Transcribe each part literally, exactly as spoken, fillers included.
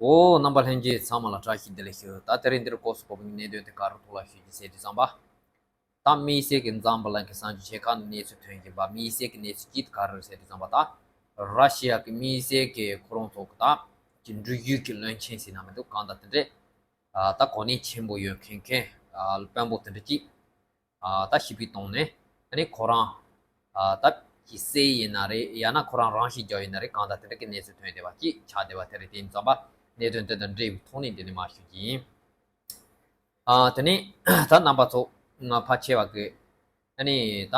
འོ། རྣམ་པ་ལྷན་རྒྱས་ཚང་མ་ལ་བཀྲ་ཤིས་བདེ་ལེགས་ཞུ། ད་དེ་རིང་འདིར་སྐོར་སུ་བབས་པའི་གནད་དོན་དེ་ག་རུ་ཐོག་ལ་ཞུ་རྒྱུ་ཟེར་དུས་ཙམ་པ། ད་དམིགས་བསལ་གྱི་འཛམ་བུ་གླིང་གི་གསར་འགྱུར་ཆེ་ཁག་ནང་གནས་ཚུལ་ཐོན་བཞིན་པ། དམིགས་བསལ་གྱི་གནས་ཚུལ་གཅིག་དེ་ག་རེ་རེད་ཟེར་དུས་ཙམ་པ། ད་ར་ཤི་ཡ་གི་དམིགས་བསལ་གྱི་ཁོ་རང་ཚོ་གི་ད་ཀྱི་འགྲུལ་བཞུད་ཀྱི་བློན་ཆེན་ཟེར་ན་མི་འདུག་གང་ལྟར་དེ་འདྲས། ཨ། ད་གོ་གནས་ཆེན་པོ་ཡོད་མཁན་མཁན། ཨ། དཔོན་པོ་དེ་འདྲ་གཅིག་ཨ། ད་ཤི་བར་བཏང་ནས། ཨ་ནི་ཁོ་རང་། ཨ། ད་ཀྱི་བསད་ཡིན་ན་རེད། ཡང་ན་ཁོ་རང་རང་ཤི་རྒྱག་ཡིན་ན་རེད། གང་ལྟར་དེ་འདྲ་གི་གནས་ཚུལ་ཐོན་བསྡད་པ་ཅིག་ཆགས་བསྡད་པ་དེ་རེད། དེ་ཡིན་ཙམ་པ་གནད་དོན་དེ་དང་འབྲེལ་བའི་ཐོག་ནས་འདི་ནས་མར་ཞུ་གི་ཡིན། ཨ། དེ་ནས་ད་རྣམ་པ་ཚོ་ང་ཕལ་ཆེ་བ་གི། ཨ་ནི་ད་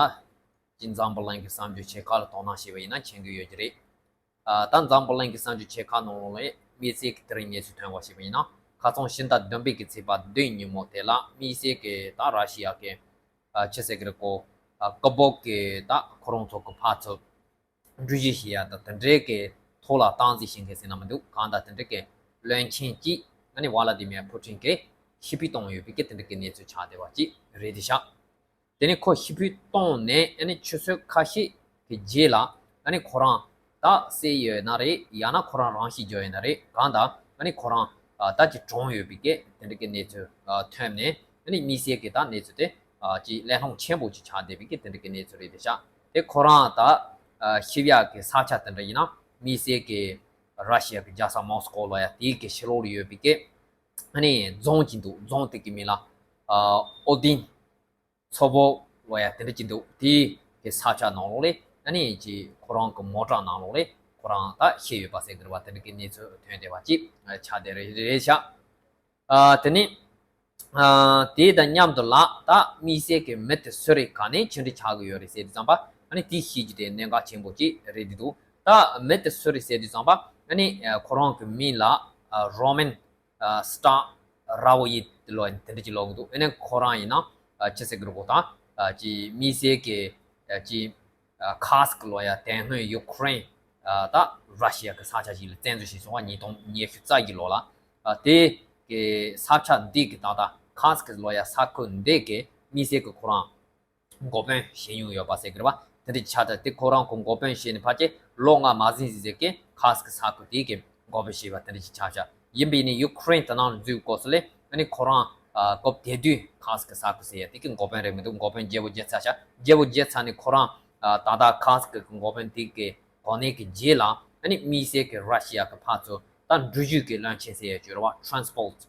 ཀྱི་འཛམ་བུ་གླིང་གི་གསར་འགྱུར་ཆེ་ཁག་ལ་དོ་སྣང་བྱས་པ་ཡིན་ན་མཁྱེན་གྱི་ཡོད་ཀྱི་རེད། ཨ། ད་འཛམ་བུ་གླིང་གི་གསར་འགྱུར་ཆེ་ཁག་ནང་ལོགས་ལ་དམིགས་བསལ་གྱི་དེ་རིང་གནས་ཚུལ་ཐོན་པ་ཞིག་ཡིན་ན། ཁ་སང་ཕྱི་ཟླ་བདུན་པའི་གི་ཚེས་པ་བདུན་ཉིན་མོ་དེ་ལ་དམིགས་བསལ་གྱི་ད་ར་ཤི་ཡ་གི། ཨ། ཅི་ཟེར་གི་རེད་གོ། ཨ། ཀི་བོག་གི་ད་ཁོ་རང་ཚོ་གི་ཕར་ཚུར་འགྲུལ་བཞུད་བྱེད་ཡ་ད་དེ་འདྲའི་གི་ཐོག་ལ་སྟངས་འཛིན་བྱེད་མཁན་ཟེར་ན་མི་འདུག་གང་ལྟར་དེ་འདྲའི་གི་བློན་ཆེན་གཅིག་ཨ་ནི་ཝ་ལ་ཏི་མེར་ཕུ་ཊིན་གྱིས་ཤི་བར་བཏང་ཡོད་པའི་གི་དེ་འདྲའི་གི་གནས་ཚུལ་ཆགས་བསྡད་པ་ཅིག་རེད་དེ་ཤག་དེ་ནས་ཁོ་ཤི་བར་བཏང་ནས་ཨ་ནི་ཆུ་ཚོད་ཁ་ཤས་ཀྱི་རྗེས་ལ་ཨ་ནི་ཁོ་རང་ད་བསད་ཡོད་ན་རེད། ཡང་ན་ཁོ་རང་རང་ཤི་རྒྱག་ཡོད་ན་རེད། གང་ལྟར་ཨ་ནི་ཁོ་རང་ད་ཅིག་གྲོངས་ཡོད་པའི་གི་དེ་འདྲ་གི་གནས་ཚུལ་ཐོན་ནས། ཨ་ནི་དམིགས་བསལ་གི་ད་གནས་ཚུལ་དེ་ཅིག་གླེང་སློང་ཆེན་པོ་ཅིག་ཆགས་བསྡད་པའི་གི་དེ་འདྲ་གི་གནས་ཚུལ་རེད་དེ་ཤག་དེ་ཁོ་རང་ད་ཤི་བ་གི་ས་ཆ་དེ་འདྲ་ཡིན་ན་དམིགས་བསལ་གི་ར་ཤི་ཡ་གི་རྒྱལ་ས་མོ་སི་ཀོ་ལོ་ཡ་དེའི་གི་ཕྱི་ལོགས་ལ་ཡོད་པའི་གི་ཨ་ནི་རྫོང་ཅིག་འདུག་རྫོང་དེ་གི་མིང་ལ་ཨོ་ཏིན། མཚོ་བོ་ལོ་ཡ་དེ་འདྲ་ཅིག་འདུག་དེའི་གི་ས་ཆ་ནང་ལོགས་ལ་ཨ་ནི་ཅིག་ཁོ་རང་གི་མོ་ཊ་ནང་ལོགས་ལ་ཁོ་རང་ད་ཤི་ཡོད་པ་ཟེར་གི་རེད་པ། དེ་འདྲ་གི་གནས་ཚུལ་ཐོན་བསྡད་པ་ཅིག་ཆགས་བསྡད་རེད་རེད་ཤག་ཨ། དེ་ནས་ཨ། དེ་དང་མཉམ་དུ་ལ་ད་དམིགས་བསལ་གི་མི་དེ་སུ་རེད་ག་ནས་ཅི་འདྲ་ཆགས་གི་ཡོད་རེད་ཟེར་དུས་ཙམ་པ། ཨ་ནི་དེ་ཤེས་རྒྱུ་དེ་གནད་འགག་ཆེན་པོ་ཅིག་རེད་འདུག་ད་མི་དེ་སུ་རེད་ཟེར་དུས་ཙམ་པ། ཨ་ནི་ཁོ་རང་གི་མིང་ལ་ཨ། རོ་མན་ཨ། སི་ཊར་ར་བོ་ཡི་ལོ་དེ་འདྲ་ཅིག་ལོ་གི་འདུག་ཨ་ནི་ཁོ་རང་ཡིན་ན་ཨ། ཅི་ཟེར་གི་རེད་གོ། ད་ཨ། ཅི་དམིགས་བསལ་གི་ཨ། ཅི་ཨ། ཁཱ་སི་ཀི་ལོ་ཡ་དེ་སྔོན་ཡུ་ཁུ་རེན་ཨ། ད་ར་ཤི་ཡ་གི་ས་ཆ་ཞིག་ལ་བཙན་འཛུལ་བྱས་སོང་བ། ཉིས་སྟོང་ཉི་ཤུ་རྩ་བཞི་ལོ་ལ། ཨ། དེ་གི་ས་ཆ་འདི་གི་ད་ལྟ་ཁཱ་སི་ཀི་ལོ་ཡ་ས་ཁུལ་འདི་གི་དམིགས་བསལ་གི་ཁོ་རང་འགོ་དཔོན་བྱེད་མྱོང་ཡོད་པ་ཟེར་གི་རེད་པ། དེ་འདྲ་ཅིག་ཆགས་ཚར། དེ་ཁོ་རང་ཁོ་འགོ་དཔོན་བྱས་ནས་ཕལ་ཆེར་ལོ་ལྔ་མ་ཟིན་ཟིན་ཟེར་གི་ཁཱ་སི་ཀི་ས་ཁུལ་དེ་གི་འགོ་དཔོན་བྱས་པ་དེ་འདྲ་ཅིག་ཆགས་ཤག་ཡིན་པས་ནི་ཡུ་ཁུ་རེན་དེ་ནང་འཛུལ་སྐབས་སུ་ལས་ཨ་ནི་ཁོ་རང་ཨ། སྐབས་དེ་དུས་ཁཱ་སི་ཀི་ས་ཁུལ་ཟེར་ཡ་དེ་གི་འགོ་དཔོན་རེད་མི་འདུག་འགོ་དཔོན་བརྗེ་པོ་བརྗེ་ཚར་ཤག་བརྗེ་པོ་བརྗེ་ཚར་ནས་ཁོ་རང་ཨ། ད་ལྟ་ཁཱ་སི་ཀི་གི་འགོ་དཔོན་དེ་གི་གོ་གནས་ཀྱི་རྗེས་ལ་ཨ་ནི་དམིགས་བསལ་གྱི་ར་ཤི་ཡ་གི་ཕར་ཚུར་ད་འགྲུལ་བཞུད་ཀྱི་བློན་ཆེན་ཟེར་ཡ་བརྗོད་ར་བ། ཊ་རན་སི་པོར་ཊི་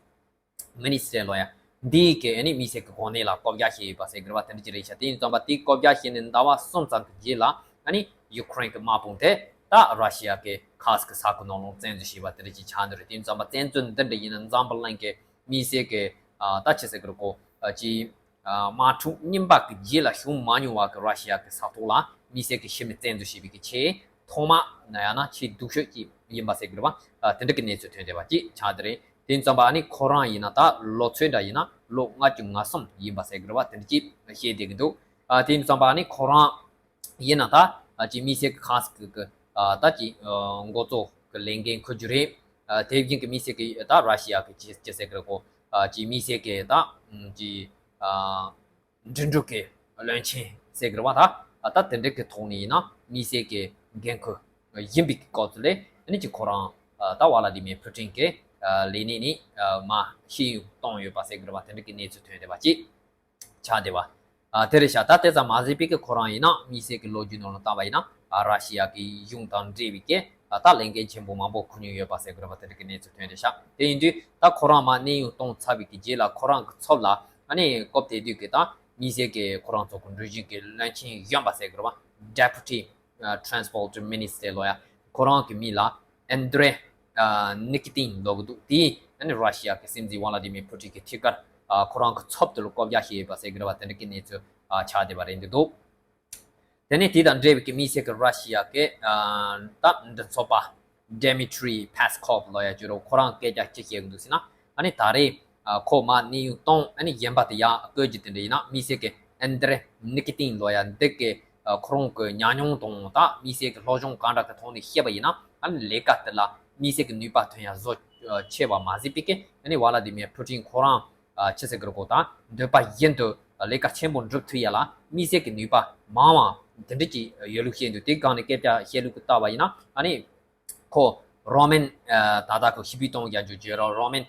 མི་ནི་སི་ཊར་ལོ་ཡ། འདི་གི་ཨ་ནི་དམིགས་བསལ་གྱི་གོ་གནས་ལ་བསྐོ་བཞག་བྱས་ཡོད་པ་ཟེར་གི་རེད་པ། དེ་འདྲ་ཅིག་རེད་ཤག་དེ་ཡིན་ཙམ་པ་དེ་བསྐོ་བཞག་བྱས་ནས་ཟླ་བ་གསུམ་ཙམ་གྱི་རྗེས་ལ་ཨ་ནི་ཡུ་ཁུ་རེན་གྱི་དམག་དཔུང་དེ་ད་ར་ཤི་ཡ་གི་ཁཱ་སི་ཀི་ས་ཁུལ་ནང་ལོགས་བཙན་འཛུལ་བྱས་པ་དེ་འདྲ་ཅིག་ཆགས་འདུག་རེད། དེ་ཡིན་ཙམ་པ་བཙན་འཛུལ་འདི་འདྲ་ཡིན་ན་འཛམ་བུ་གླིང་གི་དམིགས་བསལ་གྱི་ཨ། ད་ཅི་ཟེར་གི་རེད་གོ། ཨ། ཅི། ཨ། དམག་འཁྲུག་རྙིང་པ་གི་རྗེས་ལ་བྱུང་མ་མྱོང་བ་གི་ར་ཤི་ཡ་གི་ས་ཐོག་ལ་དམིགས་བསལ་གྱི་ཕྱི་མི་བཙན་འཛུལ་བྱས་པའི་གི་ཆེས་ཐོག་མ་ན་ཡང་ན་ཆེས་སྡུག་ཤོས་ཅིག་ཡིན་པ་ཟེར་གི་རེད་པ། ཨ། དེ་འདྲ་གི་གནས་ཚུལ་ཐོན་བསྡད་པ་ཅིག་ཆགས་བསྡད་རེད། དེ་ཙམ་པ་ཨ་ནི་ཁོ་རང་ཡིན་ན་ད་ལོ་ཚོད་འདྲ་ཡིན་ན་ལོ་ལྔ་བཅུ་ང་གསུམ་ཡིན་པ་ཟེར་གི་རེད་པ། དེ་འདྲ་ཅིག་བཤད་བསྡད་གི་འདུག་ཨ། དེ་ཙམ་པ་ཨ་ནི་ཁོ་རང་ཡིན་ན་ད་ཨ། ཅིག་དམིགས་བསལ་གྱི་ཁཱ་སི་ཀི་གི་ཨ། ད་ཅིག་ཨ། འགོ་གཙོ་གི་ལས་འགན་འཁུར་རྒྱུ་རེད། ཨ། དེ་བཞིན་གྱི་དམིགས་བསལ་གྱི་ད་ར་ཤི་ཡ་གི་ཅི་ཅི་ཟེར་གི་རེད་གོ། ཨ། ཅིག་དམིགས་བསལ་གྱི་ད་ཅིག་ཨ། འགྲན་བསྡུར་གྱི་བློན་ཆེན་ཟེར་གི་རེད་པ། ད་ད་དེ་འདྲ་གི་ཐོག་ནས་ཡིན་ན་དམིགས་བསལ་གྱི་འགན་འཁུར་ཡིན་པའི་སྐབས་སུ་ལས་ཨ་ནི་ཅིག་ཁོ་རང་ཨ། ད་ཝ་ལ་ཏི་མེར་ཕུ་ཊིན་གྱི་ཨ། ལས་གནས་ནས་ཨ། མར་ཕྱིར་བཏང་ཡོད་པ་ཟེར་གི་རེད་པ། དེ་འདྲ་གི་གནས་ཚུལ་ཐོན་བསྡད་པ་ཅིག་ཆགས་བསྡད་པ། ཨ། དེ་རེད་ཤག་ད་དེ་ཙམ་མ་ཟད་པའི་གི་ཁོ་རང་ཡིན་ན་དམིགས་བསལ་གི་ལོ་རྒྱུས་ནང་ལ་བལྟས་པ་ཡིན་ན། ཨ། ར་ཤི་ཡ་གི་གཞུང་དང་འབྲེལ་བའི་གི་ཨ། ད་ལས་འགན་ཆེན་པོ་མང་པོ་འཁུར་མྱོང་ཡོད་པ་ཟེར་གི་རེད་པ། དེ་འདྲ་གི་གནས་ཚུལ་ཐོན་བསྡད་ཤག་དེ་ཡིན་དུས་ད་ཁོ་རང་མར་གནས་དབྱུང་བཏང་ཚར་བའི་གི་རྗེས་ལ་ཁོ་རང་གི་ཚབ་ལ་ཨ་ནི་སྐབས་དེ་དུས་གི་ད་དམིགས་བསལ་གི་ཁོ་རང་ཚོ་གི་འགྲུལ་བཞུད་གི་བློན་ཆེན་གཞོན་པ་ཟེར་གི་རེད་པ། Deputy Transport Minister ལོ་ཡ། ཁོ་རང་གི་མིང་ལ་ཨན་དྲེ་ཨ། ནི་ཀི་ཏིན་ལབ་ཀྱི་འདུག་དེ་ཨ་ནི་ར་ཤི་ཡ་གི་སྲིད་འཛིན་ཝ་ལ་ཏི་མེར་ཕུ་ཊིན་གྱི་ཐད་ཀར་ཨ། ཁོ་རང་གི་ཚབ་ཏུ་ལ་བསྐོ་བཞག་བྱས་ཡོད་པ་ཟེར་གྱི་རེད་པ། དེ་འདྲ་གི་གནས་ཚུལ་ཨ། ཆགས་བསྡད་པ་རེད་འདུག་དེ་ནས་དེ་དང་འབྲེལ་བའི་གི་དམིགས་བསལ་གྱི་ར་ཤི་ཡ་གི་ཨ། ད་མགྲིན་ཚབ་པ་Dmitry Peskov ལོ་ཡ་བརྗོད་རོགས། ཁོ་རང་སྐད་ཆ་ཅི་བཤད་ཀྱི་འདུག་ཟེར་ན། ཨ་ནི་ད་རེས་ཨ། ཁོ་མར་གནས་དབྱུང་བཏང་། ཨ་ནི་གཞན་པ་དེ་ཡར་བསྐོ་རྒྱུ་དེ་འདྲ་ཡིན་ན། དམིགས་བསལ་གྱི་ཨན་དྲེ་ནི་ཀི་ཏིན་ལོ་ཡ་འདི་གི་ཨ། ཁོ་རང་གི་ཉམས་མྱོང་དང་ད་དམིགས་བསལ་གྱི་སློབ་སྦྱོང་གང་འདྲ་གི་ཐོག་ནས་བཤད་པ་ཡིན་ན། ཨ་ནི་ལས་ཀ་དེ་ལ་དམིགས་བསལ་གྱི་ནུས་པ་ཐོན་ཡ་བཟོ་ཨ། ཆེ་བ་མ་ཟད་པའི་གི་ཨ་ནི་ཝ་ལ་ཏི་མེར་ཕུ་ཊིན་ཁོ་རང་ཨ། ཅི་ཟེར་གི་རེད་གོ། ད་འདོད་པ་བཞིན་དུ་ལས་ཀ་ཆེན་པོ་འགྲུབ་ཐུབ་ཡ་ལ་དམིགས་བསལ་གྱི་ནུས་པ་མང་བ་དེ་འདྲ་ཅིག་ཡོད་ལུགས་བཤད་འདུག་དེ་སྒང་ནས་སྐད་ཆ་བཤད་ལུགས་ཀྱི་ལྟ་བ་ཡིན་ན། ཨ་ནི་ཁོ་ རོ་མན་ད་ལྟ་ཁོ་ཤི་པི་ཏོང་རྒྱ་འཇུ་བརྗོད་རོགས་རོ་མན་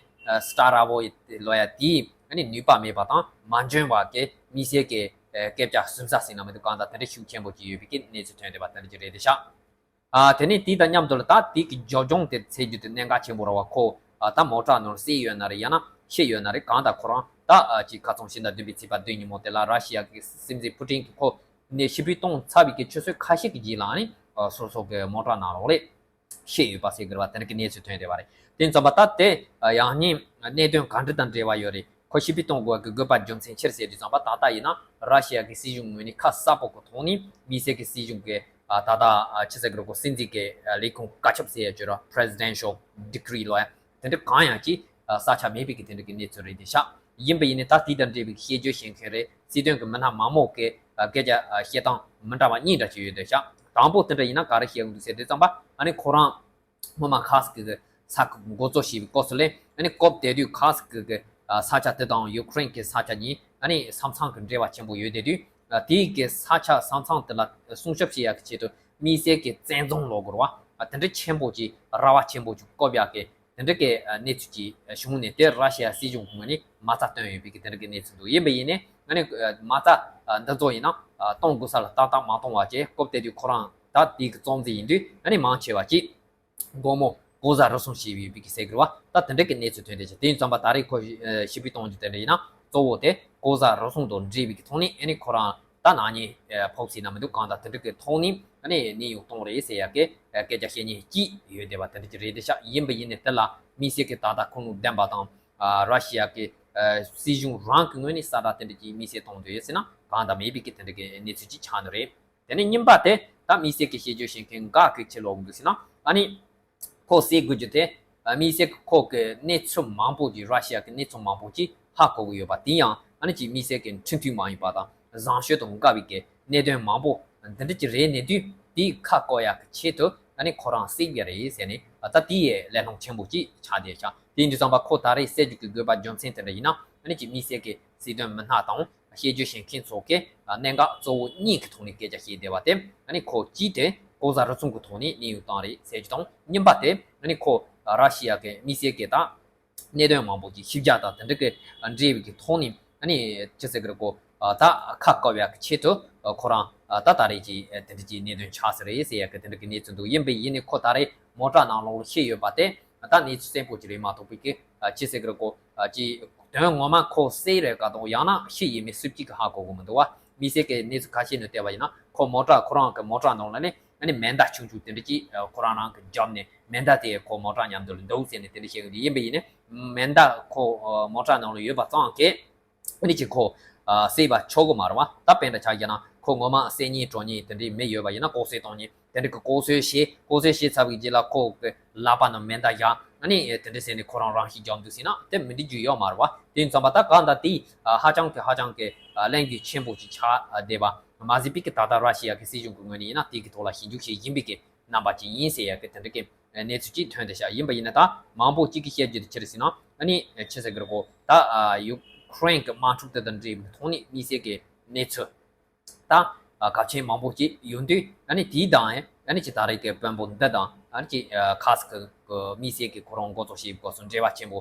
སི་ཏྲ་ར་བོ་ལོ་ཡ་དེའི་ནུས་པ་མེད་པ་དང་མ་འཇོན་པ་གི་མི་སེར་གི་སྐད་ཆ་སུམ་ས་ཟིན་ན་མི་འདུག་གང་ལྟར་དེ་འདྲ་ཤུགས་ཆེན་པོ་ཅིག་ཡོད་པའི་གི་གནས་ཚུལ་ཐོན་བསྡད་པ་དེ་འདྲ་ཅིག་རེད་དེ་ཤག་ཨ་དེ་ནས་དེ་དང་མཉམ་དུ་ལ་ད་དེ་གི་རྒྱབ་ལྗོངས་དེ་འཚོལ་རྒྱུ་དེ་གནད་འགག་ཆེན་པོ་རེད་བ། ཁོ་ཨ་ད་མོ་ཊ་ནང་བསྲེས་ཡོད་ན་རེད། ཡང་ན་ཤི་ཡོད་ན་རེད། གང་ལྟར་ཁོ་རང་ད་ཨ་ཅིག་ཁ་སང་ཕྱི་ཟླ་བདུན་པའི་ཚེས་པ་བདུན་ཉིན་མོ་དེ་ལ་ར་ཤི་ཡ་གི་སྲིད་འཛིན་ཕུ་ཏིན་གི་ཁོ་ནས་ཤི་པི་ཏོང་ཚར་བའི་གི་ཆུ་ཚོད་ཁ་ཤས་ཀྱི་རྗེས་ལ་ནི་ཨ་སོ་སོ་གི་མོ་ཊ་ནང་ལོགས་ལས་ཤི་ཡོད་པ་ཟེར་དགོས་པ་དེ་འདྲ་གི་གནས་ཚུལ་ཐོན་བསྡད་པ་རེད། དེ་ཙམ་པ་ད་དེ་ཡང་སྙིང་གནད་དོན་ག་འདྲ་དང་འབྲེལ་བ་ཡོད་རེད། ཁོ་ཤི་པི་ཏོང་དགོས་ཀྱི་དགོས་པ་རྒྱུ་མཚན་ཆེར་ཟེར་དུས་ཙམ་པ་ད་ལྟ་ཡིན་ན་ར་ཤི་ཡ་གི་སྲིད་གཞུང་ངོས་ནས་ཁ་གསལ་པོ་གི་ཐོག་ནས་མི་སེར་གྱི་སྲིད་གཞུང་གི་ད་ལྟ་ཆི་ཟེར་གི་རེད་གོ་སྲིད་འཛིན་གྱི་ལས་ཁུངས་བཀའ་ཁྱབ་ཟེར་ཡ་བརྗོད་ར་presidential decree ལོ་ཡ་དེ་འདྲ་གང་ཡང་ཅིག་ས་ཆ་མེད་པའི་གི་དེ་འདྲ་གི་གནས་ཚུལ་རེད་དེ་ཤག་ཡིན་པ་ཡིན་ནའི་ད་དེ་དང་འབྲེལ་བའི་སྐད་ཆ་བཤད་མཁན་རེད། སྲིད་དོན་གྱི་མི་སྣ་མང་མང་གི་སྐད་ཆ་བཤད་སྟངས་མི་འདྲ་བ་གཉིས་འདྲ་ཅིག་ཡོད་དེ་ཤག་དང་པོ་དེ་འདྲ་ཡིན་ན་ག་རེ་བཤད་གི་འདུག་ཟེར་དུས་ཙམ་པ་ཨ་ནི་ཁོ་རང་སྔོན་མ་ཁ་སི་ཀི་གི་ས་ཁུལ་འགོ་གཙོ་བྱས་པའི་སྐབས་སུ་ལས་ཨ་ནི་སྐབས་དེ་དུས་ཁ་སི་ཀི་གི་ས་ཆ་དེ་དང་ཡུ་ཁུ་རེན་གྱི་ས་ཆ་གཉིས་ཨ་ནི་ས་མཚམས་ཀྱི་འབྲེལ་བ་ཆེན་པོ་ཡོད་དེ་དུས་དེའི་གི་ས་ཆ་ས་མཚམས་དེ་ལ་སྲུང་སྐྱོབ་བྱེད་ཡག་གི་ཆེད་དུ་དམིགས་བསལ་གྱི་བཙན་རྫོང་ལོག་དགོས་ར་བ་དེ་འདྲ་ཆེན་པོ་ཅིག་ར་བ་ཆེན་པོ་ཅིག་བརྐོ་ཡག་གི་དེ་འདྲ་གི་གནས་ཚུལ་ཅིག་བྱུང་ནས་དེ་ར་ཤི་ཡ་སྲིད་གཞུང་གི་ངོས་ནས་མ་རྩ་བཏོན་ཡོད་པའི་གི་དེ་འདྲ་གི་གནས་ཚུལ་འདུག་ཡིན་པ་ཡིན་ནའི་ཨ་ནི་མ་རྩ་འདི་ཚོ་ཡིན་ན་གཏོང་དགོས་ས་ལ་ཏག་ཏག་མ་གཏོང་བ་བཅས་སྐབས་དེ་དུས་ཁོ་རང་ད་དེའི་གི་གཙོ་འཛིན་ཡིན་དུས་ཨ་ནི་མང་ཆེ་བ་ཅིག་སྒོར་མོ་ལྐོག་ཟ་རུལ་སུངས་བྱས་ཡོད་པའི་གི་ཟེར་གི་རེད་བ། ད་དེ་འདྲ་གི་གནས་ཚུལ་ཐོན་བསྡད་ཅིང་དེ་ཡིན་ཙམ་པ་ད་རེས་ཁོ་ཤི་པི་ཏོང་གི་དེ་འདྲ་ཡིན་ན་གཙོ་བོ་དེ་ལྐོག་ཟ་རུལ་སུངས་དང་འབྲེལ་བའི་གི་ཐོག་ནས་ཨ་ནི་ཁོ་རང་ད་ནག་ཉེས་ཕོག་སྲིད་ན་མི་འདུག་གང་ལྟར་དེ་འདྲ་གི་ཐོག་ནས་ཨ་ནི་གནས་དབྱུང་གཏོང་རེད་ཟེར་ཡ་གི་སྐད་ཆ་བཤད་མཁན་གཅིག་ཡོད་བསྡད་པ་དེ་འདྲ་གི་རེད་དེ་ཤག་ཡིན་པ་ཡིན་ནའི་དེ་ལ་དམིགས་བསལ་གི་ད་ལྟ་ཁུངས་ལུང་ལྡན་པ་དང་ར་ཤི་ཡ་གི་སྲིད་གཞུང་རང་གི་ངོས་ནས་གསལ་བསྒྲགས་དེ་འདྲ་གི་དམིགས་བསལ་གཏོང་འདོད་ཡོད་ཟེར་ན་གང་ལྟར་མེད་པའི་གི་དེ་འདྲ་གི་གནས་ཚུལ་ཅིག་ཆགས་ནི་རེད། དེ་ནས་གཉིས་པ་དེ་ད་དམིགས་བསལ་གྱི་ཤེས་བརྗོད་བྱེད་མཁན་འགའ་གིས་ཕྱི་ལོགས་འདུག་ཟེར་ན་ཨ་ནི་ཁོ་ཟེར་དགོས་རྒྱུ་དེ་དམིགས་བསལ་གྱི་ཁོ་གི་གནས་ཚུལ་མང་པོ་ཅིག་ར་ཤི་ཡ་གི་གནས་ཚུལ་མང་པོ་ཅིག་ཧ་གོ་གི་ཡོད་པ་དེ་ཡང་ཨ་ནི་ཅིག་དམིགས་བསལ་གྱི་འཕྲིན་ཐུང་མ་ཡིན་པ་དང་བཟང་སྤྱོད་དང་འགལ་བའི་གི་གནད་དོན་མང་པོ་འདི་འདྲ་ཅིག་རེད་ནས་དུས་དེའི་ཁ་བཀོད་ཡག་གི་ཆེད་དུ་ཨ་ནི་ཁོ་རང་ཟེར་གི་རེད་ཟེར་ནས་ད་དེའི་ལས་སློང་ཆེན་པོ་ཅིག་ཆགས་བསྡད་ཤག་དེ་ཡིན་དུས་ཙམ་པ་ཁོ་ད་རེས་ཟེར་རྒྱུ་གི་དགོས་པ་རྒྱུ་མཚན་དེ་འདྲ་ཡིན་ན་ཨ་ནི་ཅིག་དམིགས་བསལ་གྱི་སྲིད་དོན་མི་སྣ་དང་། ཤེས་རྒྱུ་ཤེས་མཁན་ཚོ་གིས་གནད་འགག་གཙོ་བོ་གཉིས་ཀྱི་ཐོག་ནས་སྐད་ཆ་བཤད་བསྡད་པ་དེ་ཨ་ནི་ཁོ་གཅིག་དེ་ལྐོག་ཟ་རུལ་སུངས་ཀྱི་ཐོག་ནས་གནས་དབྱུང་བཏང་རེད་ཟེར་རྒྱུ་དང་གཉིས་པ་དེ་ཨ་ནི་ཁོ་ར་ཤི་ཡ་གི་དམིགས་བསལ་གྱི་ད་གནད་དོན་མང་པོ་ཅིག་ཞིབ་རྒྱག་དང་དེ་འདྲ་གི་འབྲེལ་བའི་གི་ཐོག་ནས་ཨ་ནི་ཅི་ཟེར་གི་རེད་གོ་ད་ཁ་བཀབ་ཡག་གི་ཆེད་དུ་ཁོ་རང་ད་ད་རེས་ཀྱི་དེ་འདྲ་གྱི་གནད་དོན་ཆགས་ས་རེད་ཟེར་ཡག་གི་དེ་འདྲ་གི་གནས་ཚུལ་འདུག་ཡིན་པ་ཡིན་ནའི་ཁོ་ད་རེས་མོ་ཊ་ནང་ལོགས་ལ་ཤི་ཡོད་པ་དེ་ད་གནས་ཚུལ་གསལ་པོ་ཅིག་རེད་མ་གཏོགས་པའི་གི་ཅི་ཟེར་གི་རེད་གོ་ཅི། དོན་ངོ་མ་ཁོ་སུ་རེད་ག་དང་ཡང་ན་ཤི་ཡིན་མིན་སུ་གཅིག་གིས་ཧ་གོ་གི་མི་འདུག་བ། དམིགས་བསལ་གྱི་གནས་ཚུལ་ཁ་ཤས་ནང་བལྟས་པ་ཡིན་ན་ཁོ་མོ་ཊ་ཁོ་རང་གི་མོ་ཊ་ནང་ལ་ནི་ཨ་ནི་མེ་མདའ་ཆུང་ཆུང་དེ་འདྲ་ཅིག་ཁོ་རང་རང་གིས་བརྒྱབ་ནས་མེ་མདའ་དེ་ཁོ་མོ་ཊ་མཉམ་དུ་ལ་འདུག་ཟེར་ནས་དེ་འདྲ་བཤད་གི་འདུག་ཡིན་པ་ཡིན་ནའི་མེ་མདའ་ཁོ་མོ་ཊ་ནང་ལ་ཡོད་པ་ཙམ་གྱིས་ཨ་ནི་ཅིག་ཁོ་བསད་པ་ཆོག་གི་མ་རེད་བ། ད་དཔེར་ན་ཆ་བཞག་ན་ཁོ་ངོ་མ་བསད་མཁན་དྲང་མཁན་དེ་འདྲའི་མི་ཡོད་པ་ཡིན་ན་ལྐོག་གསོད་གཏོང་མཁན། དེ་འདྲ་གི་ལྐོག་གསོད་བྱས། ལྐོག་གསོད་བྱས་ཚར་བའི་རྗེས་ལ་ཁོ་གི་ལག་པ་ནང་མེ་མདའ་བཞག་ཨ་ནི་དེ་འདྲ་ཟེར་ནས་ཁོ་རང་རང་ཤི་རྒྱག་འདུག་ཟེར་ན་དེ་མི་འགྲིག་རྒྱུ་ཡོད་མ་རེད་བ། དེ་ཡིན་ཙམ་པ་ད་གང་ལྟར་དེ་ཧ་ཅང་གི་ཧ་ཅང་གི་གླེང་རྒྱུ་ཆེན་པོ་ཅིག་ཆགས་བསྡད་པ་མ་ཟད་པའི་གི་ད་ལྟ་ར་ཤི་ཡ་གི་སྲིད་གཞུང་གི་ངོས་ནས་ཡིན་ན་དེ་གི་ཐོག་ལ་ཞིབ་འཇུག་བྱེད་བཞིན་པའི་གི་རྣམ་པ་ཅིག་ཡིན་ཟེར་ཡ་གི་དེ་འདྲ་གི་གནས་ཚུལ་ཅིག་ཐོན་བསྡད་ཤག་ཡིན་པ་ཡིན་ན་ད་མང་པོ་ཅིག་གིས་བཤད་རྒྱུ་དེ་ཅི་རེད་ཟེར་ན་ཨ་ནི་ཆི་ཟེར་གི་རེད་གོ་ད་ཡུ་ཁུ་རེན་གི་དམག་འཁྲུག་དེ་དང་འབྲེལ་བའི་ཐོག་ནས་དམིགས་བསལ་གི་གནས་ཚུལ། ད་གལ་ཆེན་མང་པོ་ཅིག་ཡོང་དུས་ཨ་ནི་དེའི་དང་ཨ་ནི་ཅིག་ད་རེས་ཀྱི་དཔོན་པོ་འདི་དང་ཨ་ནི་ཅིག་ཁ་སི་ཀི་གི་དམིགས་བསལ་གྱི་ཁོ་རང་འགོ་གཙོ་བྱས་པའི་སྐབས་སུ་འབྲེལ་བ་ཆེན་པོ་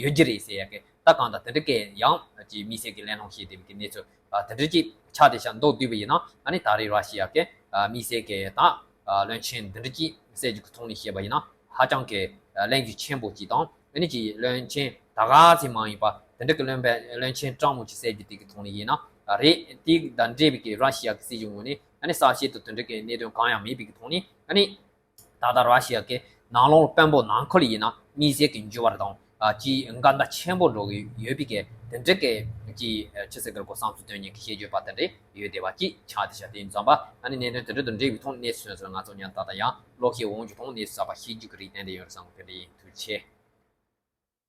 ཡོད་རྒྱུ་རེད་ཟེར་ཡ་གི་ད་གང་ལྟར་དེ་འདྲ་གི་ཡང་ཅིག་དམིགས་བསལ་གྱི་གླེང་སློང་བྱས་བསྡད་པའི་གི་གནས་ཚུལ་དེ་འདྲ་ཅིག་ཆགས་བསྡད་ཤག་མདོར་བསྡུས་པ་ཡིན་ན་ཨ་ནི་ད་རེས་ར་ཤི་ཡ་གི་དམིགས་བསལ་གྱི་ད་བློན་ཆེན་འདི་འདྲ་ཅིག་བསད་རྒྱུ་གི་ཐོག་ནས་བཤད་པ་ཡིན་ན་ཧ་ཅང་གི་གླེང་རྒྱུ་ཆེན་པོ་ཅིག་དང་། ཨ་ནི་ཅིག་བློན་ཆེན་ད་ག་ཚོད་མང་ཡིན་པ་དེ་འདྲ་གི་བློན་པ་བློན་ཆེན་སྤྲང་མོ་ཅིག་བསད་རྒྱུ་དེ་གི་ཐོག་ནས་ཡིན་ན་རེད། དེ་དང་འབྲེལ་བའི་གི་ར་ཤི་ཡ་གི་སྲིད་གཞུང་ངོས་ནས་ཨ་ནི་གསལ་བཤད་དང་དེ་འདྲ་གི་གནད་དོན་གང་ཡང་མེད་པའི་གི་ཐོག་ནས་ཨ་ནི་ད་ལྟ་ར་ཤི་ཡ་གི་ནང་ལོགས་དཔོན་པོ་ནང་ཁུལ་ཡིན་ན་དམིགས་བསལ་གྱི་འགྱུར་བ་དང་ཅིག་འགལ་ཟླ་ཆེན་པོ་འགྲོ་གི་ཡོད་པའི་གི་དེ་འདྲ་གི་ཅིག་ཆི་ཟེར་གི་རེད་གོ་བསམ་ཚུལ་སྟོན་མཁན་གྱི་བཤད་རྒྱུད་པ་དེ་འདྲ་ཡོད་བསྡད་པ་ཅིག་ཆགས་བསྡད་ཤག་དེ་ཡིན་ཙམ་པ་ཨ་ནི་གནད་དོན་དེ་འདྲ་དང་འབྲེལ་བའི་ཐོག་གནས་ཚུལ་སོགས་ང་ཚོ་ཉན་ད་ལྟ་ཡང་ལོག་ཤེས་འོང་རྒྱུ་དང་གནས་ཚུལ་གསར་པ་ཤེས་རྒྱུ་གི་རིགས་ཏན་ཏན་ཡོད་རེད་བསམ་གི་དེ་འདྲ་ཡིན། ཐུགས་རྗེ་ཆེ།